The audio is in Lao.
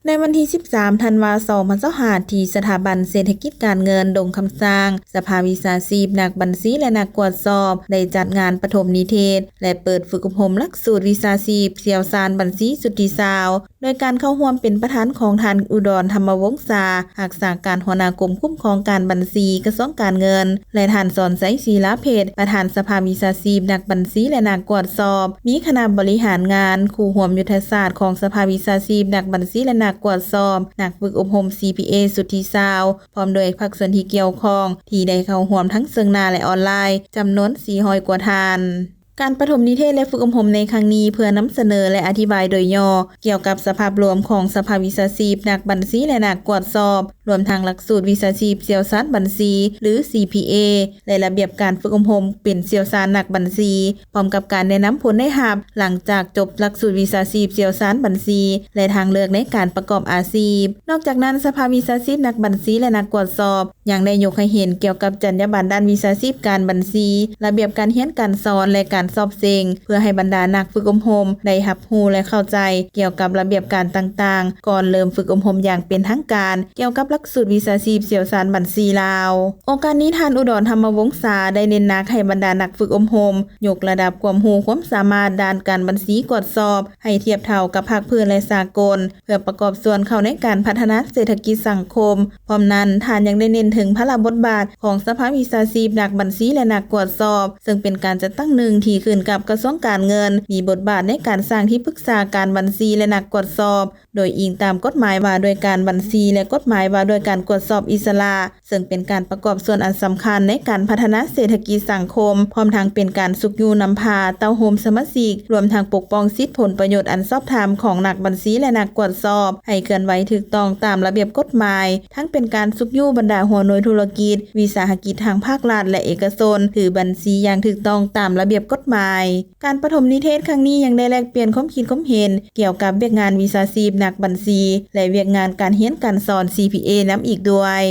ໃນວັນທີສິບສາມ ທັນວາ ສອງພັນຊາວຫ້າ ທີ່ສະຖາບັນເສດຖະກິດການເງິນດົງຄຳຊ້າງ, ສະພາວິຊາຊີບນັກບັນຊີ ແລະ ນັກກວດສອບ ໄດ້ຈັດງານປະຖົມນິເທດ ແລະ ເປີດຝຶກອົບຮົມຫຼັກສູດວິຊາຊີບຊ່ຽວຊານບັນຊີຊຸດທີຊາວ ໂດຍການເຂົ້າຮ່ວມເປັນປະທານຂອງທ່ານ ອຸດອນ ທຳມະວົງສາ, ຮັກສາການຫົວໜ້າກົມຄຸ້ມຄອງການບັນຊີ ກະຊວງການເງິນ ແລະ ທ່ານ ສອນໄຊ ສີລາເພັດ, ປະທານສະພາວິຊາຊີບນັກບັນຊີ ແລະ ນັກກວດສອບ, ມີຄະນະບໍລິຫານງານ, ຄູ່ຮ່ວມຍຸດທະສາດຂອງສະພາວິຊາຊີບນັກບັນຊີ ແລະ ນັກກວດສອບ, ນັກຝຶກອົບຮົມ ຊີພີເອ ຊຸດທີຊາວ ພ້ອມດ້ວຍພາກສ່ວນທີ່ກ່ຽວຂ້ອງ ທີ່ໄດ້ເຂົ້າຮ່ວມທັງເຊິ່ງໜ້າ ແລະ ອອນລາຍ ຈຳນວນສີ່ຮ້ອຍກວ່າທ່ານ. ການປະຖົມນິເທດ ແລະ ຝຶກອົບຮົມໃນຄັ້ງນີ້ ເພື່ອນຳສະເໜີ ແລະ ອະທິບາຍໂດຍຫຍໍ້ກ່ຽວກັບສະພາບລວມຂອງສະພາວິຊາຊີບນັກບັນຊີ ແລະ ນັກກວດສອບ, ລວມທັງຫຼັກສູດວິຊາຊີບຊ່ຽວຊານບັນຊີ ຫຼື ຊີພີເອ ແລະ ລະບຽບການຝຶກອົບຮົມເປັນຊ່ຽວຊານນັກບັນຊີ, ພ້ອມກັບການແນະນຳຜົນໄດ້ຮັບຫຼັງຈາກຈົບຫຼັກສູດວິຊາຊີບຊ່ຽວຊານບັນຊີ ແລະ ທາງເລືອກໃນການປະກອບອາຊີບ. ນອກຈາກນັ້ນ, ສະພາວິຊາຊີບນັກບັນຊີ ແລະ ນັກກວດສອບ ຍັງໄດ້ຍົກໃຫ້ເຫັນກ່ຽວກັບຈັນຍາບັນດ້ານວິຊາຊີບການບັນຊີ, ລະບຽບການຮຽນການສອນ ແລະ ການສອບເສັງ ເພື່ອໃຫ້ບັນດານັກຝຶກອົບຮົມໄດ້ຮັບຮູ້ ແລະ ເຂົ້າໃຈກ່ຽວກັບລະບຽບການຕ່າງໆ ກ່ອນເລີ່ມຝຶກອົບຮົມຢ່າງເປັນທາງການ ກ່ຽວກັບຫຼັກສູດວິຊາຊີບຊ່ຽວຊານບັນຊີລາວ. ໂອກາດນີ້, ທ່ານ ອຸດອນ ທຳມະວົງສາ ໄດ້ເນັ້ນໜັກໃຫ້ບັນດານັກຝຶກອົບຮົມຍົກລະດັບຄວາມຮູ້ຄວາມສາມາດດ້ານການບັນຊີກວດສອບ ໃຫ້ທຽບເທົ່າກັບພາກພື້ນ ແລະ ສາກົນ ເພື່ອປະກອບສ່ວນເຂົ້າໃນການພັດທະນາເສດຖະກິດສັງຄົມ. ພ້ອມນັ້ນ, ທ່ານຍັງໄດ້ເນັ້ນເຖິງພາລະບົດບາດຂອງສະພາວິຊາຊີບນັກບັນຊີ ແລະ ນັກກວດສອບ, ເຊິ່ງເປັນການຈັດຕັ້ງໜຶ່ງທີ່ຂຶ້ນກັບກະຊວງການເງິນ, ມີບົດບາດໃນການສ້າງທີ່ປຶກສາການບັນຊີ ແລະ ນັກກວດສອບ, ໂດຍອີງຕາມກົດໝາຍວ່າດ້ວຍການບັນຊີ ແລະ ກົດໝາຍວ່າດ້ວຍການກວດສອບອິດສະຫຼະ, ເຊິ່ງເປັນການປະກອບສ່ວນອັນສຳຄັນໃນການພັດທະນາເສດຖະກິດສັງຄົມ, ພ້ອມທັງເປັນການຊຸກຍູ້ນຳພາເຕົ້າໂຮມສະມາຊິກ, ລວມທັງປົກປ້ອງສິດຜົນປະໂຫຍດອັນຊອບທຳຂອງນັກບັນຊີ ແລະ ນັກກວດສອບ ໃຫ້ເຄື່ອນໄຫວຖືກຕ້ອງຕາມລະບຽບກົດໝາຍ, ທັງເປັນການຊຸກຍູ້ບັນດາຫົວໜ່ວຍທຸລະກິດ, ວິສາຫະກິດທາງພາກລັດ ແລະ ເອກະຊົນ ຖືບັນຊີຢ່າງຖືກຕ້ອງຕາມລະບຽບກົດໝາຍ. ການປະຖົມນິເທດຄັ້ງນີ້ຍັງໄດ້ແລກປ່ຽນຄວາມຄິດຄວາມເຫັນກ່ຽວກັບວຽກງານວິຊາຊີບນັກບັນຊີ ແລະ ວຽກງານການຮຽນການສອນ ຊີພີເອ ນຳອີກດ້ວຍ.